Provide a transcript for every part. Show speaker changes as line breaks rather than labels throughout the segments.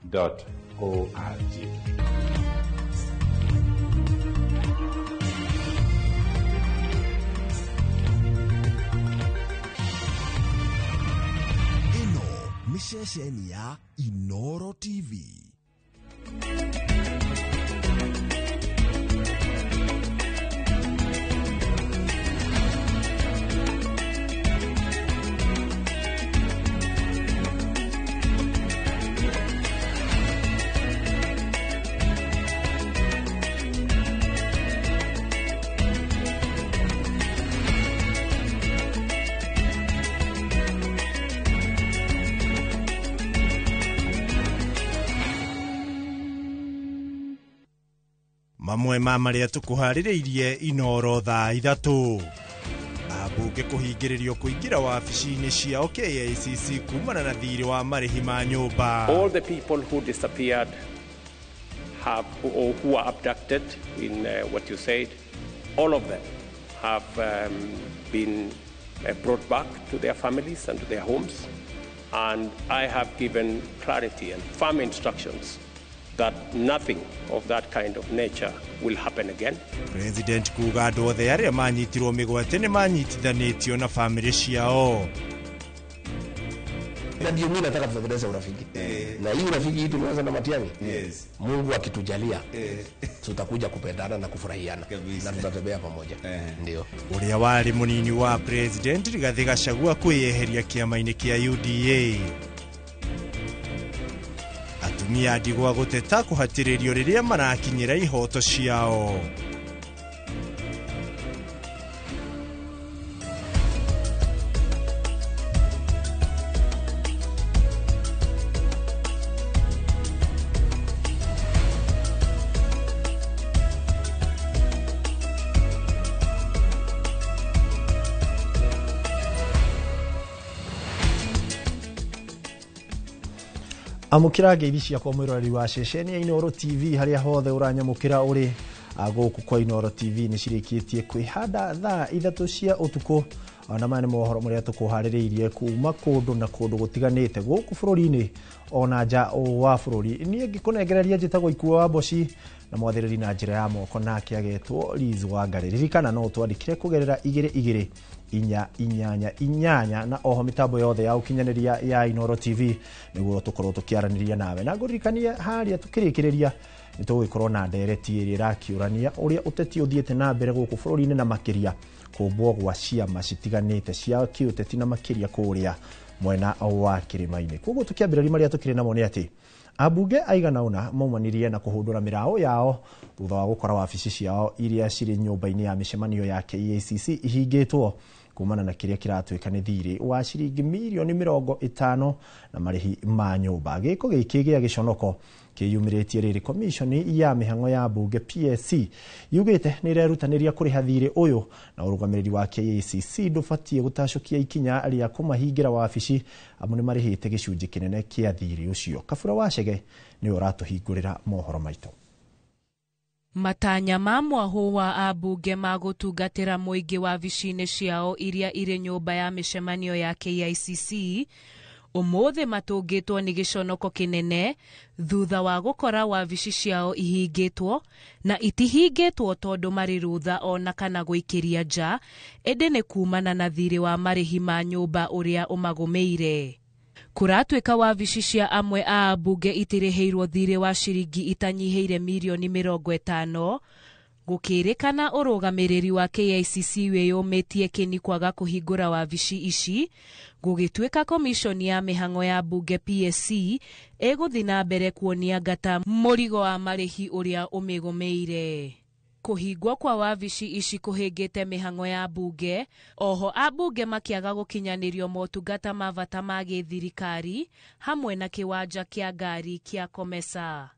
Dot org.
Ĩno nĩ ceceni ya Inoro TV.
Mamwe ma marĩa tũkũharĩrĩirie Inoro thaa 3: ambunge kũhingĩrĩrio kũingĩra wabici-inĩ ciao KICC kumana na thirĩ wa marĩhi ma nyũmba.
All the people who disappeared have, or who were abducted in what you said, all of them have been brought back to their families and to their homes. And I have given clarity and firm instructions that nothing of that kind of nature will happen again.
President kuga andũ othe arĩa manyitirwo mĩgwate nĩ manyitithanĩtio na bamĩrĩ ciao.
Na ndio mimi nataka tutengeneze urafiki na hii urafiki hii tumeanza na Matiang'i. Mungu akitujalia, tutakuja kupendana na kufurahiana na tutatembea pamoja, ndio.
Ũrĩa warĩ mũnini wa President Rigathĩ Gachagua kwĩyeheria kĩama-inĩ kĩa UDA. Atumia ndigwa gũteta kũhatĩrĩrio rĩrĩa marakinyĩra ihoto ciao.
Amũkĩra ngeithi ciakwa, mwĩroreri wa ceceni ya Inoro TV, harĩa hothe ũranyamũkĩra ũrĩ. Gũkũ kwa Inoro TV nĩ cirĩkĩtie kwĩhanda thaa 3 cia ũtukũ, na maya nĩ mohoro marĩa tũkũharĩrĩirie kuma kũndũ na kũndũ gũtiganĩte gũkũ bũrũri-inĩ ona nja wa bũrũri. Niĩ ngĩkũnengereria njĩtagwo Ikuo wa Mboci, na mwathĩrĩri na njĩra ya moko nake agetwo Liz Wangari. Ririkana no ũtwandĩkĩre kũgerera 22488 na oho mĩtambo yothe ya ũkinyanĩria ya Inoro TV nĩguo tũkorwo tũkĩaranĩria nawe. Na ngũririkanie harĩa tũkĩrĩkĩrĩria nĩ tũgũgĩkorwo na ndereti ĩrĩa ĩrakĩũrania ũrĩa ũteti ũthiĩte na mbere gũkũ bũrũri-inĩ, na makĩria kũmbwo gwa ciama citiganĩte cia kĩũteti, na makĩria kũrĩa mwena wa kĩrĩma-inĩ. Koguo tũkĩambĩrĩria, marĩa tũkĩrĩ namo nĩ atĩ ambunge aigana ũna maumanirie na kũhũndũra mĩraũ yao thutha wa gũkora wabici ciao iria cirĩ nyũmba-inĩ ya mĩcemanio ya KICC ihingĩtwo kumana na kĩrĩa kĩratuĩka nĩ thirĩ wa ciringi mirioni 50 na marĩhi ma nyũmba. Gĩko gĩkĩ gĩa gĩconoko kĩyumĩrĩtie rĩrĩ komishoni ya mĩhang'o ya mbunge PSC yugĩte nĩ ĩrerutanĩria kũrĩha thirĩ ũyũ, na ũrũgamĩrĩri wa KICC ndũbatiĩ gũtacũkia ikinya rĩa kũmahingĩra wabici amu nĩ marĩhĩte gĩcunjĩ kĩnene kĩa thirĩ ũcio. Kabura wa Chege nĩwe ũratũhingũrĩra mohoro maitũ.
Matanya ma mwahũ wa ambunge ma gũtungatĩra mũingĩ wabici-inĩ ciao iria irĩ nyũmba ya mĩcemanio ya KICC ũmũthĩ matũngĩtwo nĩ gĩconoko kĩnene thutha wa gũkora wabici ciao ihingĩtwo, na itihingĩtwo tondũ marĩ rũtha ona kana gũikĩria nja, ĩndĩ nĩ kumana na thirĩ wa marĩhi ma nyũmba ũrĩa ũmagũmĩire. Kũratuĩka wabici cia amwe a ambunge itirĩhĩirwo thirĩ wa ciringi itanyihĩire mirioni 50. Gũkĩrĩkana ũrũgamĩrĩri wa KICC wĩyũmĩtie kĩni kwaga kũhingũra wabici ici, gũgĩtuĩka komishoni ya mĩhang'o ya mbunge PSC ĩgũthiĩ na mbere kuonia ngata mũrigo wa marĩhi ũrĩa ũmĩgũmĩire. Kũhingwo kwa wabici ici kũhĩngĩte mĩhang'o ya mbunge, oho ambunge makĩaga gũkinyanĩrio motungata ma bata ma gĩthirikari hamwe na kĩwanja kĩa ngari kĩa Komesa.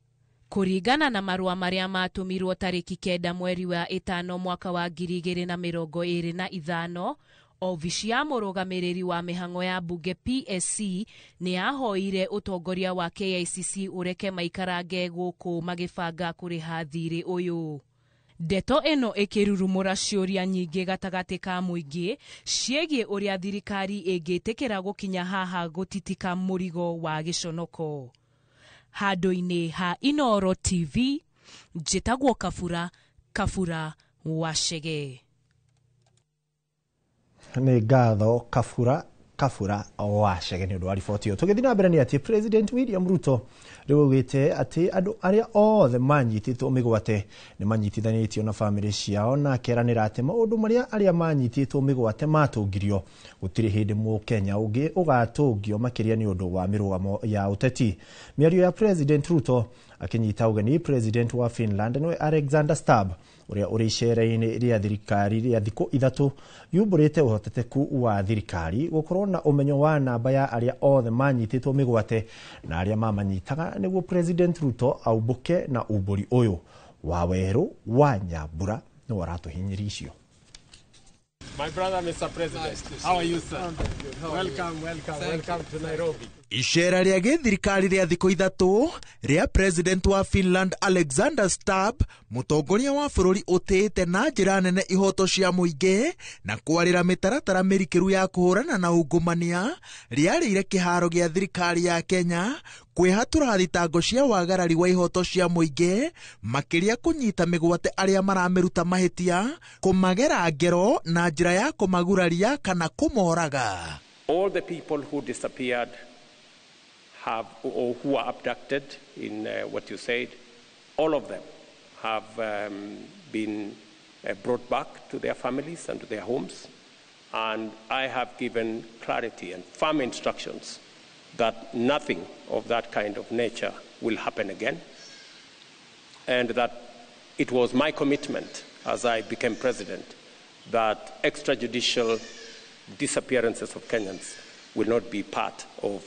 Kũringana na marũa marĩa matũmirwo tarĩki 9 mweri wa 5 mwaka wa 2025, obici ya mũrũgamĩrĩri wa mĩhang'o ya mbunge PSC nĩ yahoire ũtongoria wa KICC ũreke maikarange gũkũ magĩbanga kũrĩha thirĩ ũyũ. Ndeto ĩno ĩkĩrurumũra ciũria nyingĩ gatagatĩ ka mũingĩ ciĩgiĩ ũrĩa thirikari ĩngĩtĩkĩra gũkinya haha gũtitika mũrigo wa gĩconoko. Handũ-inĩ ha Inooro TV, njĩtagwo Kabura Kabura wa Chege.
Nĩ ngatho Kabura Kabura wa Chege nĩ ũndũ wa riboti ĩyo. Tũgĩthiĩ na mbere nĩ atĩ President William Ruto rĩu augĩte atĩ andũ arĩa othe manyitĩtwo mĩgwate nĩ manyitithanĩtio na bamĩrĩ ciao, na akeranĩra atĩ maũndũ marĩa arĩa manyitĩtwo mĩgwate matũngirio gũtirĩ hĩndĩ mũkenya ũngĩ ũgatũngio makĩria nĩ ũndũ wa mĩrũgamo ya ũteti. Mĩario ya President Ruto akĩnyita ũgeni President wa Finland nĩwe Alexander Stubb ũrĩa ũrĩ icera-inĩ rĩa thirikari rĩa thikũ ithatũ yumbũrĩte ũhotekeku wa thirikari gũkorwo na ũmenyo wa namba ya arĩa othe manyitĩtwo mĩgwate na arĩa mamanyitaga nĩguo President Ruto aumbũke na umbũri ũyũ wa werũ wa Nyambura nĩwe ũratũhinyĩria icio.
My brother, Mr. President, how are you, sir? Welcome, welcome, welcome to Nairobi.
Icera rĩa gĩthirikari rĩa thikũ ithatũ rĩa President wa Finland Alexander Stubb, mũtongoria wa bũrũri ũtĩĩte na njĩra nene ihoto cia mũingĩ na kwarĩra mĩtaratara mĩrikĩru ya kũhũrana na ungumania, rĩarĩire kĩharo gĩa thirikari ya Kenya kwĩhatũra thitango cia wagarari wa ihoto cia mũingĩ, makĩria kũnyita mĩgwate arĩa maramĩruta mahĩtia, kũmagera ngero na njĩra ya kũmaguraria kana kũmoraga.
All the people who disappeared have, or who were abducted in what you said, all of them have been brought back to their families and to their homes. And I have given clarity and firm instructions that nothing of that kind of nature will happen again, and that it was my commitment as I became president that extrajudicial disappearances of Kenyans will not be part of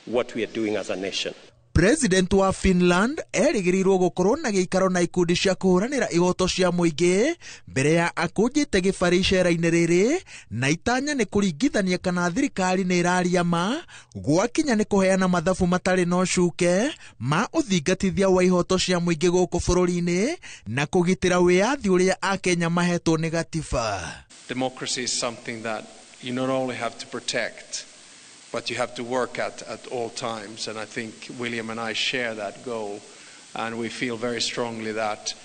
what we are doing as a nation.
President wa Finland erĩgĩrĩirwo gũkorwo na gĩikaro na ikundi cia kũhũranĩra ihoto cia mũingĩ mbere ya akũnjĩte gĩbarĩ icera-inĩ rĩrĩ, na itanya nĩ kũringithania kana thirikari nĩ ĩraria ma gwakinya nĩ kũheana mathabu matarĩ na ũcuke ma ũthingatithia wa ihoto cia mũingĩ gũkũ bũrũri-inĩ na kũgitĩra wĩyathi ũrĩa Akenya mahetwo nĩ gatiba.
Democracy is something that you not only have to protect, but you have to work at all times. And I think William and I share that goal. And we feel very strongly that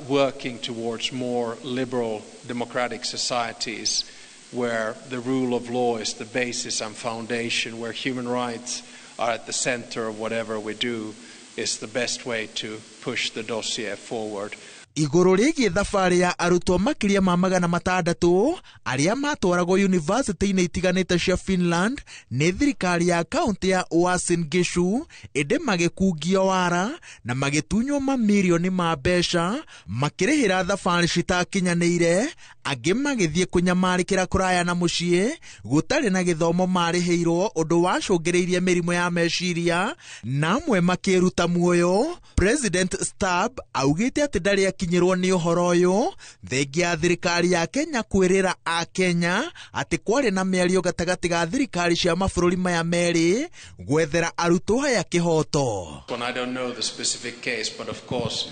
working towards more liberal democratic societies where the rule of law is the basis and foundation, where human rights are at the center of whatever we do, is the best way to push the dossier forward.
Igũrũ rĩgiĩ thabarĩ ya arutwo makĩria ma 600 arĩa matwaragwo yunivasĩtĩ-inĩ itiganĩte cia Finland nĩ thirikari ya kaũntĩ ya Uasin Gishu, ĩndĩ magĩkungio wara na magĩtunywo mamirioni ma mbeca makĩrĩhĩra thabarĩ citakinyanĩire, angĩ magĩthiĩ kũnyamarĩkĩra kũraya na mũciĩ gũtarĩ na gĩthomo marĩhĩirwo, ũndũ wacũngĩrĩirie mĩrimũ ya meciria na amwe makĩruta muoyo. President Stubb augĩte atĩ ndarĩ akinyĩrwo nĩ ũhoro ũyũ thengia ya thirikari ya Kenya kwĩrĩra Akenya atĩ kwarĩ na mĩario gatagatĩ ga thirikari cia mabũrũri maya merĩ gwethera arutwo aya kĩhoto.
I don't know the specific case, but of course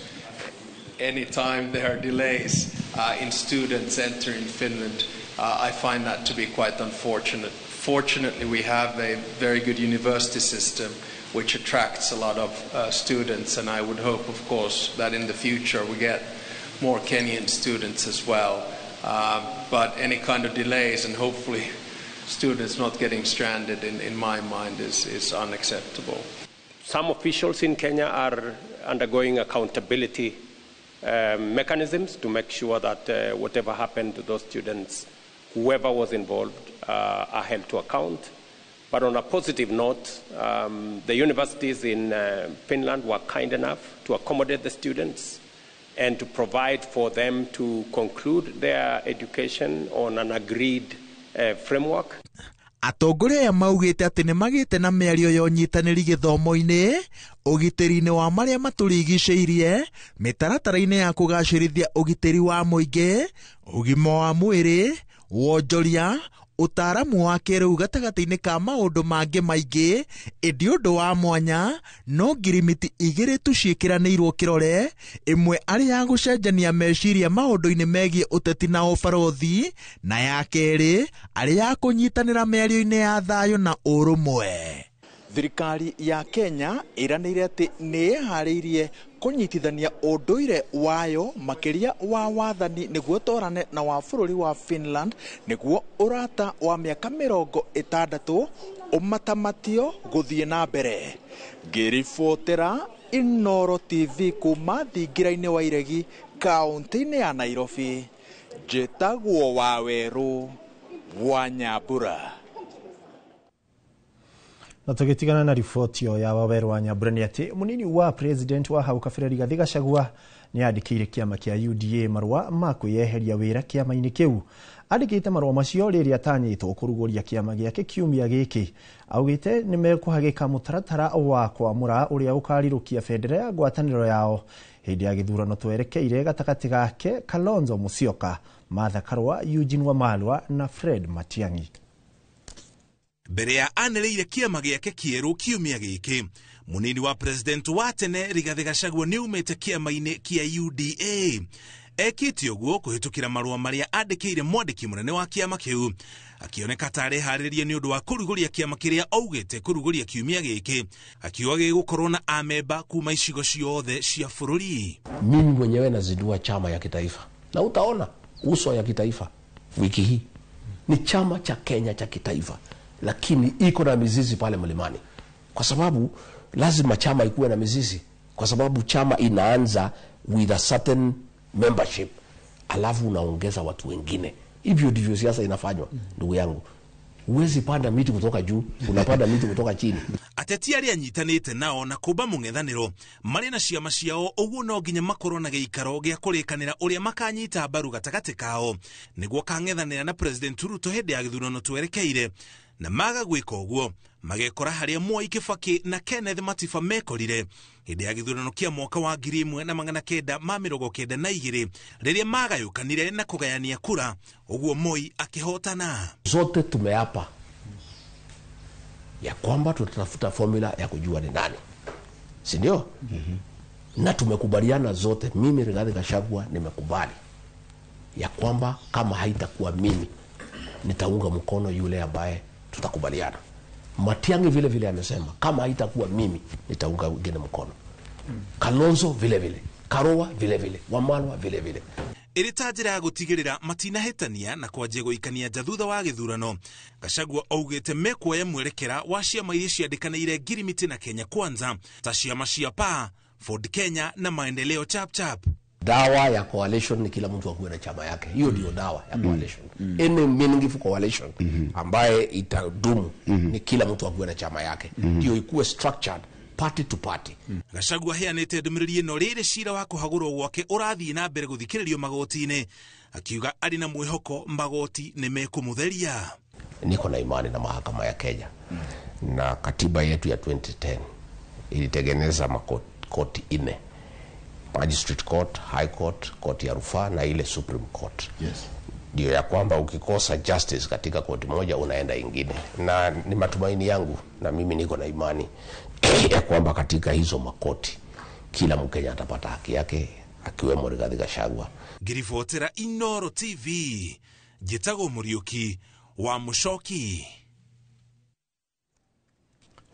any time there are delays in students entering Finland, I find that to be quite unfortunate. Fortunately, we have a very good university system which attracts a lot of students, and I would hope, of course, that in the future we get more Kenyan students as well. But any kind of delays and hopefully students not getting stranded, in my mind, is unacceptable.
Some officials in Kenya are undergoing accountability mechanisms to make sure that whatever happened to those students, whoever was involved, are held to account. But on a positive note, the universities in Finland were kind enough to accommodate the students and to provide for them to conclude their education on an agreed framework.
Atongoria aya maugĩte atĩ nĩ magĩte na mĩario ya ũnyitanĩri gĩthomo-inĩ, ũgitĩri-inĩ wa marĩa matũrigicĩirie, mĩtaratara-inĩ ya kũgacĩrithia ũgitĩri wa mũingĩ, ũgima wa mwĩrĩ, wonjoria, ũtaaramu wa kĩrĩu gatagatĩ-inĩ ka maũndũ mangĩ maingĩ, ĩndĩ ũndũ wa mwanya no ngirimiti igĩrĩ tu ciĩkĩranĩirwo kĩrore, ĩmwe arĩ ya gũcenjania meciria maũndũ-inĩ megiĩ ũteti na ũbarũthi, na ya kerĩ arĩ ya kũnyitanĩra mĩario-inĩ ya thayũ na ũrũmwe. Thirikari ya Kenya ĩranĩire atĩ nĩ ĩharĩirie kũnyitithania ũndũire wayo makĩria wa wathani nĩguo twarane na wa bũrũri wa Finland nĩguo ũrata wa mĩaka 60 ũmatamatio gũthiĩ na mbere. Ngĩribotera Inooro TV kuma thingira-inĩ wa Iregi kaunti-inĩ ya Nairobi, njĩtagwo Wawerũ wa Nyambura.
Na tũgĩtigana na riboti ĩyo ya Wawerũ wa Nyambura nĩ atĩ mũnini wa president wa hau kabere Rigathĩ Gachagua nĩ andĩkĩire kĩama kĩa UDA marũa ma kwĩyeheria wĩra kĩama-inĩ kĩu. Andĩkĩte marũa macio rĩrĩa atanyĩtwo kũrugũria kĩama gĩake kiumia gĩkĩ. Augĩte nĩ mekũhagĩka mũtaratara wa kwamũra ũrĩa ũkarirũkia bendera ya ngwatanĩro yao hĩndĩ ya gĩthurano twerekeire gatagatĩ gake Kalonzo Musyoka, Martha Karua, Eugene Wamalwa na Fred Matiang'i.
Mbere ya anĩrĩire kĩama gĩake kĩerũ kiumia gĩkĩ, mũnini wa president wa tene Rigathĩ Gachagua nĩ aumĩte kĩama-inĩ kĩa UDA. Ekĩte ũguo kũhĩtũkĩra marũa marĩa andĩkĩire mwandĩki mũnene wa kĩama kĩu, akĩoneka ta areharĩrĩria nĩ ũndũ wa kũrugũria kĩama kĩrĩa augĩte kũrugũria kiumia gĩkĩ, akiuga gĩgũkorwo na amemba kuma icigo ciothe cia bũrũri.
Mimi mwenyewe nazindua chama ya kitaifa na utaona uso ya kitaifa wiki hii. Ni chama cha Kenya cha kitaifa, lakini iko na mizizi pale mlimani, kwa sababu lazima chama ikuwe na mizizi, kwa sababu chama inaanza with a certain membership, alafu unaongeza watu wengine. Hivyo ndivyo siasa inafanywa, ndugu yangu. Huwezi panda miti kutoka juu, unapanda miti kutoka chini.
Ateti arĩa anyitanĩte nao na kũmba mũng'ethanĩro marĩ na ciama ciao, ũguo no nginya makorwo na gĩikaro gĩa kũrĩkanĩra ũrĩa makanyita mbaru gatagatĩ kao nĩguo kang'ethanĩra na President Ruto hĩndĩ ya gĩthurano twerekeire, na maga gwĩka ũguo magekora harĩa Mwai Kibaki na Kenneth Matiba mekorire hĩndĩ ya gĩthurano kĩa mwaka wa 1992 rĩrĩa magayũkanire na kũgayania kura, ũguo Moi akĩhotana.
Zote tumeapa ya kwamba tutatafuta formula ya kujua ni nani, si ndio? Na tumekubaliana zote, mimi Rigathi Gachagua nimekubali ya kwamba kama haitakuwa mimi nitaunga mkono yule ambaye tutakubaliana. Matiang'i vile vile amesema kama haitakuwa mimi nitaunga wengine mkono. Kalonzo vile vile, Karua vile vile, Wamalwa vile vile.
Ĩrĩ ta njĩra ya gũtigĩrĩra matinahĩtania na kwanjia gũikania nja thutha wa gĩthurano, Gachagua augĩte mekuoya mwerekera wa ciama iria ciandĩkanĩire ngirimiti na Kenya Kwanza ta ciama cia PAA, Ford Kenya na Maendeleo Chapchap.
Dawa ya coalition ni kila mtu akuwe na chama yake. Hiyo ndio dawa ya coalition. Any meaningful coalition ambaye itadumu ni kila mtu akuwe na chama yake. Ndio ikuwe structured party to party.
Gachagua aheanĩte ndũmĩrĩri ĩno rĩrĩ cira wa kũhagũrwo gwake ũrathiĩ na mbere gũthikĩrĩrio magoti-inĩ, akiuga arĩ na mwĩhoko magoti nĩ mekũmũtheria.
Niko na imani na mahakama ya Kenya. Na katiba yetu ya 2010 ilitengeneza makoti 4. Magistrate Court, High Court, Court ya Rufaa na ile Supreme Court. Ndio ya kwamba ukikosa justice katika koti moja unaenda ingine. Na ni matumaini yangu na mimi niko na imani ya kwamba katika hizo makoti kila Mkenya atapata haki yake, akiwemo Rigathi Gachagua.
Ngiribotera Inooro TV, njĩtagwo Mũriũki wa Mũcoki.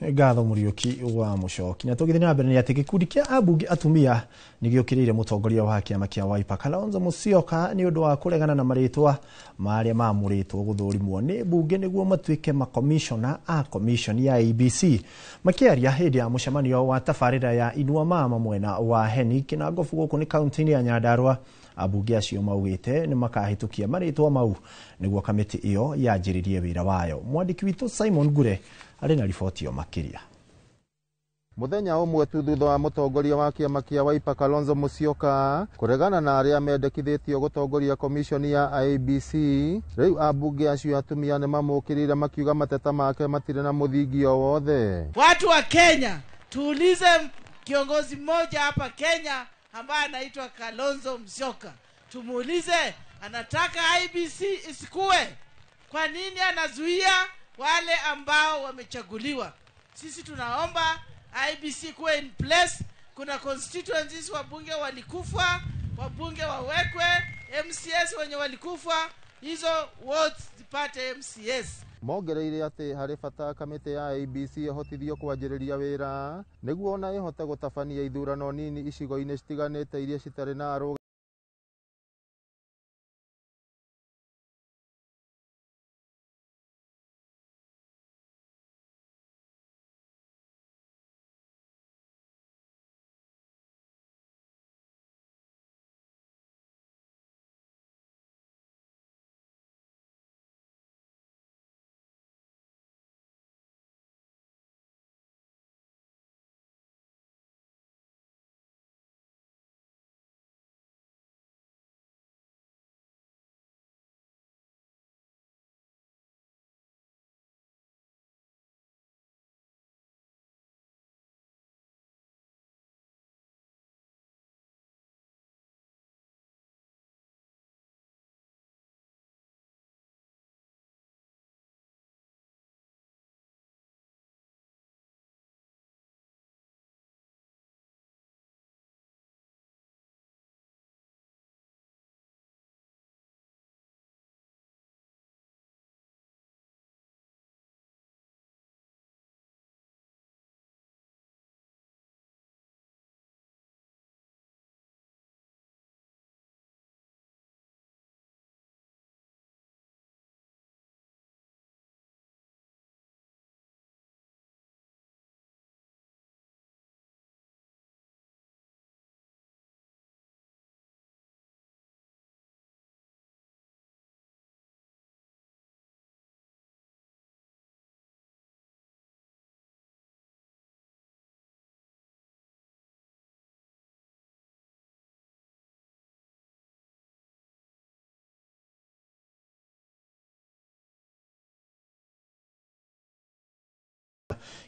Ngatho Mũriũki wa Mũcoki. Na tũgĩthiĩ na mbere nĩ atĩ gĩkundi kĩa ambunge atumia nĩ gĩũkĩrĩire mũtongoria wa kĩama kĩa Wiper Kalonzo Musyoka nĩ ũndũ wa kũregana na marĩtwa marĩa maamũrĩtwo gũthũrimwo nĩ mbunge nĩguo matuĩke makomishona a commission ya IEBC. Makĩaria hĩndĩ ya mũcemanio wa tabarĩra ya Inua Mama mwena wa Heni Kĩnangobu gũkũ nĩ kaunti-inĩ ya Nyandarua, ambunge acio maugĩte nĩ makahĩtũkia marĩtwa mau nĩguo kamĩtĩ ĩyo yanjĩrĩrie wĩra wayo. Mwandĩki witũ Simon Ngure arĩ na riboti ĩyo makĩria.
Muthenya ũmwe tu thutha wa mũtongoria wa kĩama kĩa Wiper Kalonzo Musyoka kũregana na arĩa mendekithĩtio gũtongoria komishoni ya IEBC, rĩu ambunge acio atumia nĩ mamũkĩrĩire makiuga mateta make matirĩ na mũthingi o wothe.
Watu wa Kenya, tuulize kiongozi mmoja hapa Kenya ambaye anaitwa Kalonzo Musyoka, tumuulize anataka IEBC isikue. Kwa nini anazuia wale ambao wamechaguliwa? Sisi tunaomba IEBC kuwe in place. Kuna constituencies wabunge walikufa, wabunge wawekwe, MCS wenye walikufa, hizo wards zipate MCS.
Mongereire atĩ harĩ bata kamĩtĩ ya IEBC ĩhotithio kwanjĩrĩria wĩra nĩguo ona ĩhote gũtabania ithurano nini icigo-inĩ citiganĩte iria citarĩ na arũgamĩrĩri.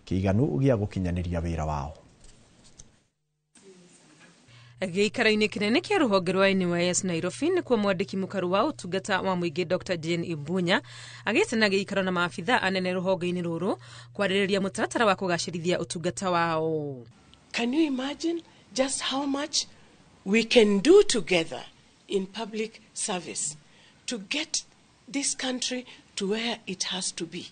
Kĩiganu gĩa gũkinyanĩria wĩra wao.
Gĩikaro-inĩ kĩnene kĩa rũhonge rwa NYS Nairobi nĩkuo mwandĩki mũkaru wa ũtungata wa mũingĩ Dr. Jane Imbunya agĩte na gĩikaro na maabitha anene rũhonge-inĩ rũrũ kwarĩrĩria mũtaratara wa kũgacĩrithia ũtungata wao.
Can you imagine just how much we can do together in public service to get this country to where it has to be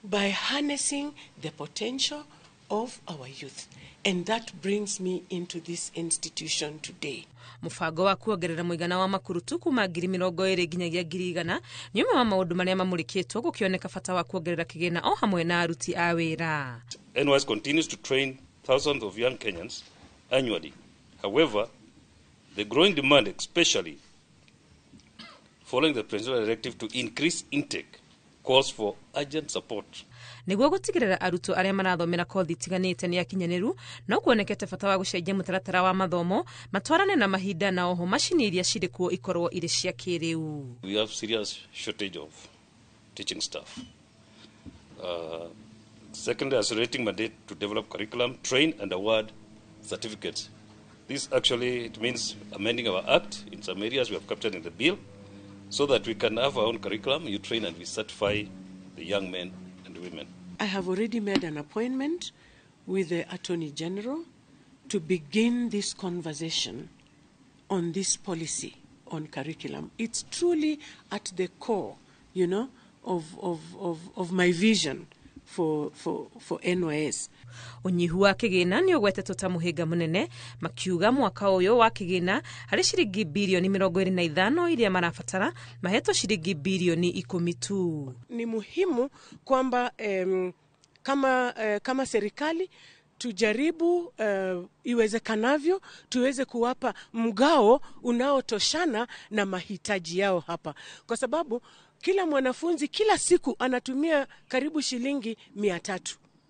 by harnessing the potential of our youth? And that brings me into this institution today.
Mũbango wa kuongerera mũigana wa makurutu kuma 20,000 nginyagia 100,000 nĩ ũmwe wa maũndũ marĩa mamũrĩkĩtwo gũkĩoneka bata wa kuongerera kĩgĩna o hamwe na aruti a wĩra.
NYS continues to train thousands of young Kenyans annually. However, the growing demand, especially following the presidential directive to increase intake, calls for urgent support.
Nĩguo gũtigĩrĩra arutwo arĩa marathomera kothi itiganĩte nĩ akinyanĩru, no kuonekete bata wa gũcenjia mũtaratara wa mathomo matwarane na mahinda na oho macini iria cirĩ kuo ikorwo irĩ cia kĩrĩu.
We have serious shortage of teaching staff. Secondly, accelerating mandate to develop curriculum, train and award certificates. This actually, it means amending our act in some areas we have captured in the bill, so that we can have our own curriculum, you train and we certify the young men and women.
I have already made an appointment with the Attorney General to begin this conversation on this policy on curriculum. It's truly at the core, you know, of my vision for NYS.
Unyihu wa kĩgĩna nĩ ũgwetetwo ta mũhĩnga mũnene, makiuga mwaka ũyũ wa kĩgĩna harĩ ciringi bilioni 25 iria marabatara mahetwo ciringi bilioni 10 tu.
Ni muhimu kwamba kama serikali tujaribu iwezekanavyo tuweze kuwapa mgao unaotoshana na mahitaji yao hapa, kwa sababu kila mwanafunzi kila siku anatumia karibu shilingi 300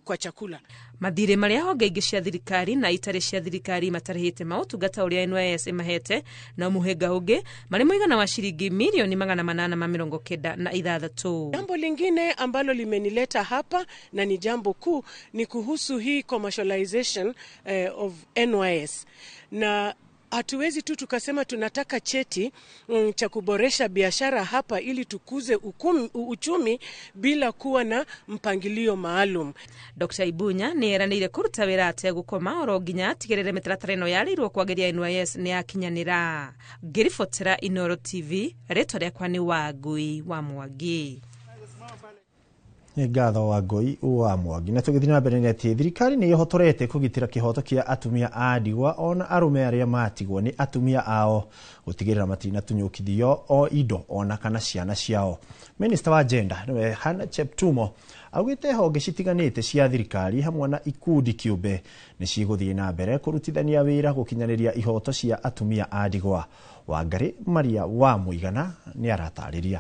kwa chakula.
Mathirĩ marĩa honge ingĩ cia thirikari na itarĩ cia thirikari matarĩhĩte maũtungata ũrĩa NYS ĩmahete na mũhĩnga ũngĩ marĩ mũigana wa ciringi milioni 896.
Jambo lingine ambalo limenileta hapa na ni jambo kuu ni kuhusu hii commercialization of NYS. Na hatuwezi tu tukasema tunataka cheti cha kuboresha biashara hapa ili tukuze uchumi bila kuwa na mpangilio maalum.
Dr. Ibunya nĩ eranĩire kũruta wĩra ategũkoma oro nginya atigĩrĩre mĩtaratara ĩno yarĩirwo kwagĩria NYS nĩ yakinyanĩra. Ngĩribotera Inooro TV, rĩtwa rĩakwa nĩ Wangui wa Mwangi.
Nĩ ngatho wa Ngoi wa Mwangi. Na tũgĩthiĩ na mbere nĩ atĩ thirikari nĩ ĩhotorete kũgitĩra kĩhoto kĩa atumia a ndigwa ona arũme arĩa matigwo nĩ atumia ao gũtigĩrĩra matinatunyũkithio o indo ona kana ciana ciao. Minista wa Gender nĩwe Hannah Cheptumo augĩte honge citiganĩte cia thirikari hamwe na ikundi kĩũmbe nĩ cigũthiĩ na mbere kũrutithania wĩra gũkinyanĩria ihoto cia atumia a ndigwa. Wangari Maria wa Mũigana nĩ aratarĩria.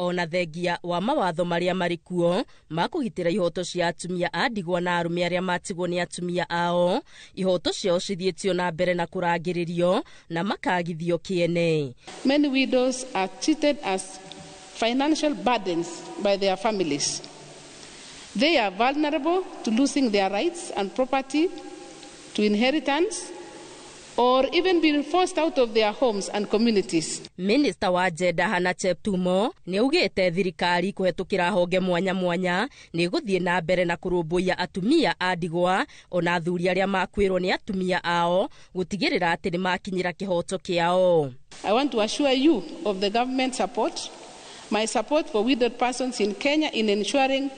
Ona thengia wa mawatho marĩa marĩ kuo ma kũgitĩra ihoto cia atumia a ndigwa na arũme arĩa matigwo nĩ atumia ao, ihoto ciao cithiĩtio na mbere na kũrangĩrĩrio na makagithio kĩene.
Many widows are treated as financial burdens by their families. They are vulnerable to losing their rights and property, to inheritance, or even being forced out of their homes and communities.
Minister wa Gender Hannah Cheptumo nĩ augĩte thirikari kũhetũkĩra honge mwanya mwanya nĩ gũthiĩ na mbere na kũrũmbũiya atumia a ndigwa ona athuri arĩa makuĩrwo nĩ atumia ao gũtigĩrĩra atĩ nĩ makinyĩra kĩhoto kĩao.
I want to assure you of the government support, my support for widowed persons in Kenya in ensuring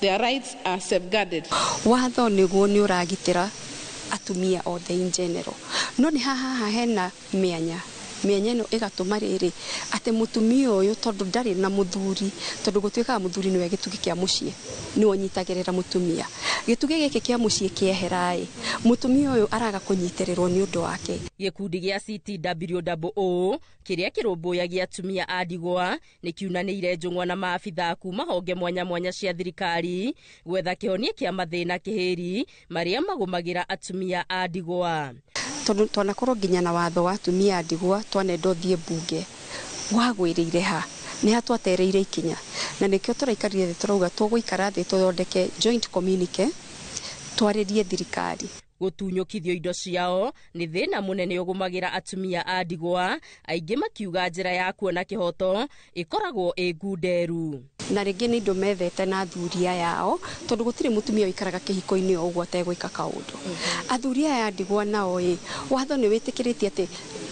their rights are safeguarded.
Watho nĩguo nĩ ũragitĩra atumia othe in general, no nĩ haha hena mĩanya mĩanya ĩno ĩgatũma rĩrĩ atĩ mũtumia ũyũ tondũ ndarĩ na mũthuri, tondũ gũtuĩkaga mũthuri nĩwe gĩtugĩ kĩa mũciĩ, nĩwe ũnyitagĩrĩra mũtumia, gĩtugĩ gĩkĩ kĩa mũciĩ kĩehera-ĩ, mũtumia ũyũ araga kũnyitĩrĩrwo nĩ ũndũ wake.
Gĩkundi gĩa CTWO kĩrĩa kĩrũmbũyagia atumia a ndigwa nĩ kiunanĩire njũng'wa na maabithaa kuma honge mwanya mwanya cia thirikari gwetha kĩhonia kĩa mathĩna kĩhĩri marĩa magũmagĩra atumia a ndigwa.
Tondũ twanakorwo nginya na watho wa atumia a ndigwa twanenda ũthiĩ mbunge wagwĩrĩire ha nĩ ha twatereire ikinya, na nĩkĩo tũraikarire thĩ tũrauga tũgũikara thĩ tũthondeke joint communique twarĩrie thirikari.
Gũtunyũkithio indo ciao nĩ thĩna mũnene ũgũmagĩra atumia a ndigwa, aingĩ makiuga njĩra ya kuona kĩhoto ĩkoragwo ĩ ngunderu.
Na rĩngĩ nĩ indo methete na athuri aya ao, tondũ gũtirĩ mũtumia ũikaraga kĩhiko-inĩ o ũguo ategwĩka kaũndũ. Athuri aya a ndigwa nao ĩ, watho nĩ wĩtĩkĩrĩtie atĩ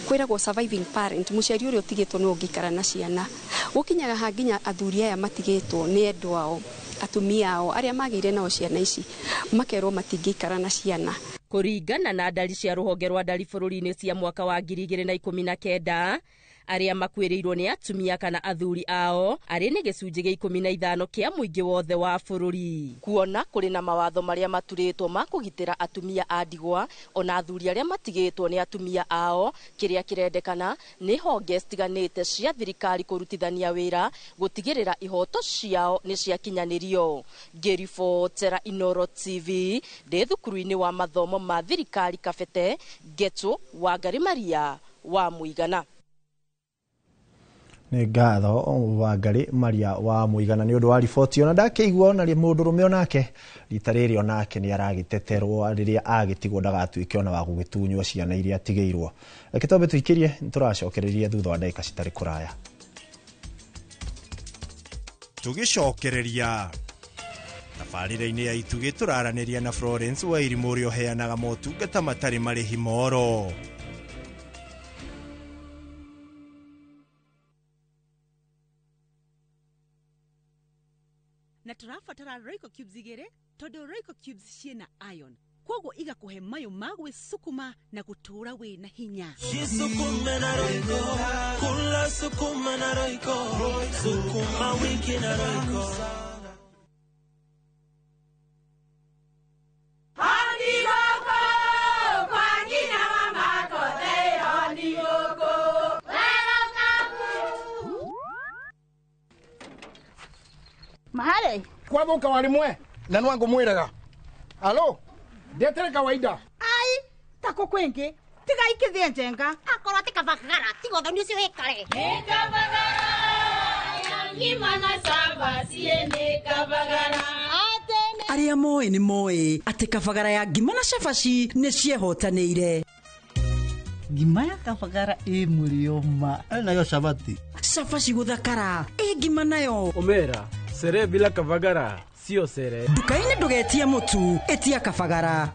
kwĩragwo surviving parent, mũciari ũrĩa ũtigĩtwo nĩwe ũngĩikara na ciana. Gũkinyaga ha nginya athuri aya matigĩtwo nĩ endwa ao, atumia ao arĩa magĩire nao ciana ici, makerwo matingĩikara na ciana.
Kũringana na ndari cia rũhonge rwa ndari bũrũri-inĩ cia mwaka wa 2019, arĩa makuĩrĩirwo nĩ atumia kana athuri ao arĩ nĩ gĩcunjĩ gĩa 15 kĩa mũingĩ wothe wa bũrũri. Kuona kũrĩ na mawatho marĩa maturĩtwo ma kũgitĩra atumia a ndigwa ona athuri arĩa matigĩtwo nĩ atumia ao, kĩrĩa kĩrendekana nĩ honge citiganĩte cia thirikari kũrutithania wĩra gũtigĩrĩra ihoto ciao nĩ ciakinyanĩrio. Ngĩribotera Inooro TV ndĩ thukuru-inĩ wa mathomo ma thirikari Kabete, Ngetũ Wangari Maria wa Mũigana.
Nĩ ngatho Wangari Maria wa Mũigana nĩ ũndũ wa riboti. Ona ndakĩigua ona mũndũrũme onake rita rĩrĩ onake nĩ aragĩteterwo rĩrĩa agĩtigwo ndagatuĩke ona wa gũgĩtunywo ciana iria atigĩirwo. Reke twambe tũikĩrie, nĩtũracokereria thutha wa ndagĩka citarĩ kũraya.
Tũgĩcokereria tabarĩra-inĩ ya Itugĩ tũraranĩria na Florence Wairimu ũrĩa ũheanaga motungata matarĩ marĩhi moro.
Na tũrabatara Royco cubes igĩrĩ tondũ Royco cubes ciĩna iron, koguo igakũhe mayũ ma gwĩcukuma na gũtũũra wĩna hinya.
Jisukume na Royco, kula sukuma na Royco, sukuma wiki na Royco.
Mahare kwathuka warimwe na nwangu mwiraga alo ndetere kawaida
ai tako kwingi tiga ikithie njenga akorwo ti kabagara tiga uthoni ucio wikare
ni kabagara ngima na cabaci ni kabagara.
Arĩa moĩ nĩ moĩ atĩ kabagara ya ngima na cabaci nĩ ciehotanĩire.
Ngima ya kabagara ĩ mũrĩo ma
nayo cabaci
cabaci gũthakara ĩ ngima nayo
omera sere bila kabagara sio sere.
Nduka-inĩ ndũgetie mũtu, ĩtia kabagara.